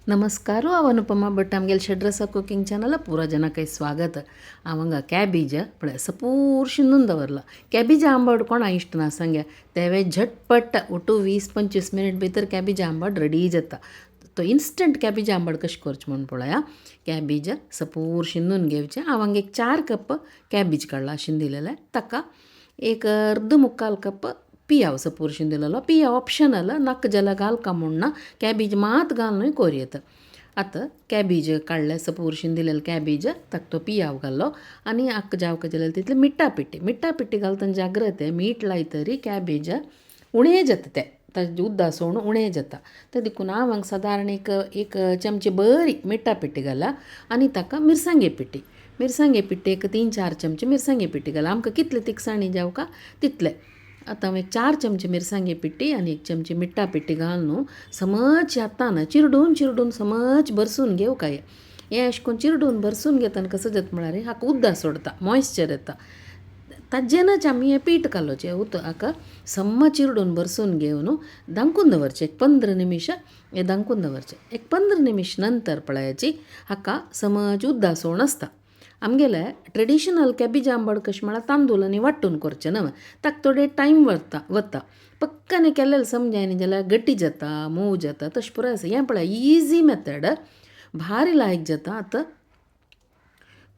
नमस्कार, हांव अनुपमा भट आमगेले शेड्रसा कुकिंग चॅनल पुरा जनाकय स्वागत. हांव कॅबेज पळय सपूर शिंदून दवरला. कॅबेज आंबट कोणा इश्ट ना सांग्या, तेवे झटपट ಒಟ್ಟು 20-25 मिनिट भितर कॅबेज आंबट रेडी जाता. तो इन्स्टंट कॅबेज आंबट कशें करचें म्हूण पळया. कॅबेज सपूर शिंदून घेवचें. हांव हांगा एक 4 कप कॅबेज काडला शिंदिलेले, ताका एक अर्द मुक्काल कप पियाव सपूर शिंदिलेलो. पियाव ऑप्शनल, नाका जाल्यार घालका म्हूण ना, कॅबेज मात घालनूय कोर येता. आतां कॅबेज काडलें सपूर शिंदिलेलें कॅबेज, ताका तो पियाव घालो आनी आक्का जावका जाल्यार तितलें मिठा पिट्टी. मिठा पिट्टी घालतना जाग्रत, मीठ लायतरी कॅबेज उणें जाता, तें ताजें उद्दा सोडून उणें जाता. तें देखून हांव हांगा सादारण एक एक चमचे बरी मिठा पिट्टी घाला आनी ताका मिरसांगे पिट्टी. मिरसांगे पिट्टी एक 3-4 चमचे मिरसांगे पिट्टी घाला. आमकां कितले तिखसाणी जावका तितले. आतां हांव एक 4 चमचे मिरसांगे पिट्टी आनी 1 चमचे मिठा पिट्टी घालून समज हातान चिरडून चिरडून समज भरसून घेवं काय. हें अशें करून चिरडून भरसून घेतना कसो जाता म्हळ्यार हाका उद्दा सोडता, मॉयश्चर येता. ताजेनच आमी हें पीठ कालोवचें. हाका सम्म चिरडून भरसून घेवन धांकून दवरचें एक 15 निमिश. हें धांकून दवरचें एक 15 निमिश नंतर पळयाची हाका समज उद्दा सोड आसता. आमगेले ट्रेडिशनल कॅबेज आंबट कशें म्हळ्यार तांदूळ आनी वांटून करचें न्हय, ताका थोडे टायम वता वता. पक्काने केल्लें समजायना जाल्यार गटी जाता, मोव जाता, तशें पुरो आसा. हें पळय इजी मेथड, भारी लायक जाता. आतां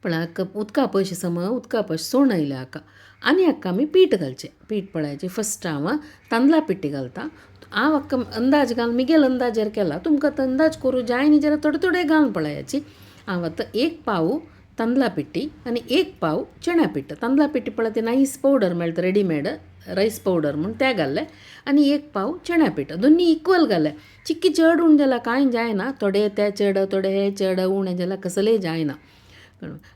पळय उदका पयशे सम उदका पयशे सोणयले हाका आनी हाका आमी पीठ घालचें. पीठ पळयाचें फस्ट हांव तांदळा पिट्टी घालता. हांव हाका अंदाज घालून मिगेल अंदाजेर केला, तुमकां आतां अंदाज करूं जाय न्ही जाल्यार थोडे थोडे घालून पळयाची. हांव आतां 1 पाव तांदळा पिट्टी आनी 1 पाव चण्या पिट्ट. तांदळा पिट्टी पळय ते नायस पावडर मेळटा, रेडीमेड रायस पावडर म्हूण, तें घाल्लें आनी 1 पाव चण्या पीठ, दोन्ही इक्वल घालें. चिक्की चड उणें जाल्यार कांय जायना, थोडे ते चड थोडे हे चड उणें जाल्यार कसलें जायना.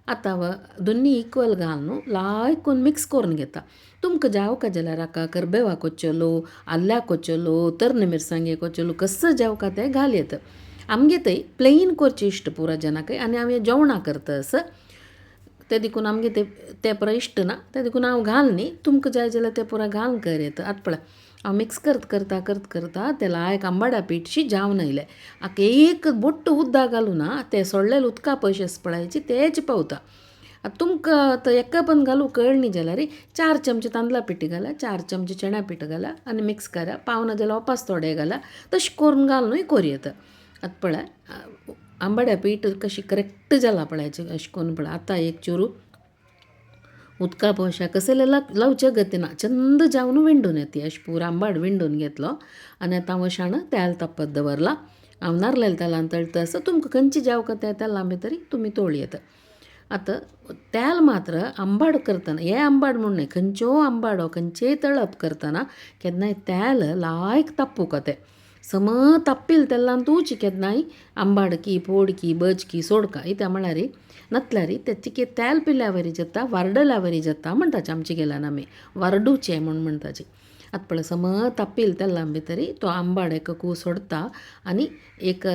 आतां दोन्ही इक्वल घालून लायक करून मिक्स करून घेता. तुमकां जावका जाल्यार हाका करबेवा कोचलो, आल्ल्या कोचलो, तरणे मिरसांगे कोचलो, कसो जावका तें घाल येता. आमगे थंय प्लेन करचें इश्ट पुरा जनाकय आनी हांव हें जेवणां करता आसा तें देखून आमगे ते ते पुरा इश्ट ना, तें देखून हांव घाल न्ही, तुमकां जाय जाल्यार तें पुरा घालून कर येता. आतां पळय हांव मिक्स करत करता करत करता तें लायक आंबाडा पीठशी जावन आयलें. हाका एक बोट्ट उद्दा घालूं ना, तें सोडलेलें उदका पयशे आसा पळयाची तेच पावता. आतां तुमकां आतां एका पण घालूं कळ न्ही जाल्यार 4 चमचे तांदळा पिठी घाला, 4 चमचे चण्या पीठ घाला आनी मिक्स करा. पावना जाल्यार ओपास थोडे घाला, तशें करून घालूनय कोर येता. आतां पळय आंबाड्या पीठ कशी करेक्ट जाला पळयाचें अशें करून पळय. आतां एक चुरू उदका पोशा कसले लावचे गतीना चंद जावन विंडून येता. अशें पुरो आंबाड विंडून घेतलो आनी आतां हांव अशान तेल तापत दवरला. हांव नारलेल्या तेलान तळटा आसा, तुमकां खंयचे जावका त्या तेलान भितर तुमी तोळी येता. आतां तेल मात्र आंबाड करतना, हे आंबाड म्हूण न्हय, खंयच्यो आंबाडो खंयचेय तळप करतना केन्नाय तेल लायक तापूका, तें सम ताप्पिल तेलान तूच केन्नाय आंबाडकी पोडकी बजकी सोडका. इत्या म्हळ्यार नतल्यार ते चिके तेल पिल्यावरी जाता, वारडल्यावरी जाता म्हणटाचे आमचे गेल्यान आमी वारडूचें म्हूण म्हणटाचे. आतां पळय सम ताप्पिल तेलान भितर तो आंबाड एक कूस सोडता आनी एक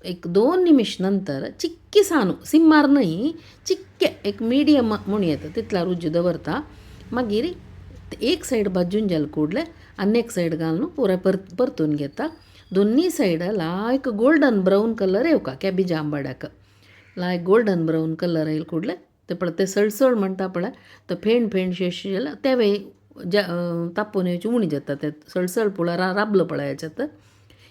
एक 2 निमिश नंतर चिक्की सानू सिम्मार न्हय, चिक्के एक मिडियम म्हूण येता तितल्या रुज दवरता. मागीर एक सायड भाजून जालें कुडलें आनी एक सायड घालून पुराय परतून घेता. दोन्ही सायड लायक गोल्डन ब्रावन कलर येवका कॅबेज आंबाड्याक, लायक गोल्डन ब्रावन कलर येयले कुडले ते पळय ते सळसळ म्हणटा पळय, तो फेण फेण शें जाल्यार तेवय तापून येवचे उणी जाता, ते सळसळ पळय राबलो पळयाचे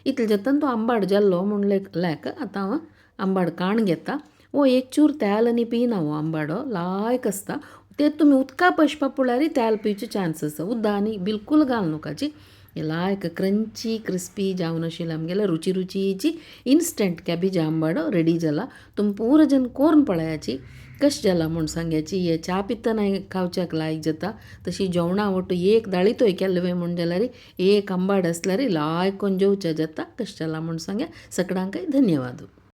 इतले जाता तो आंबाड जाल्लो म्हूण लायक. आतां हांव आंबाड काण घेता. वो एक चूर तेल आनी पिना हो आंबाडो लायक आसता. ते तुमी उदका पशपा पळल्यार तेल पिवचे चान्स आसा, उदक आनी बिलकूल घाल नकाची. लायक क्रंची क्रिस्पी जावन आशिल्लें आमगेले रुची रुचीची इन्स्टंट कॅबेज आंबाडो रेडी जाला. तुमी पुरो जन कोरून पळयाची कशें जाला म्हूण सांग्याची. हे च्या पितना खावच्याक लायक जाता, तशी जेवणा वट्टू एक दाळीतोय केल्ले म्हूण जाल्यार एक आंबाड आसल्यार लायक कोन्न जेवचें जाता. कशें जाला म्हूण सांग्या. सगळ्यांकय धन्यवाद.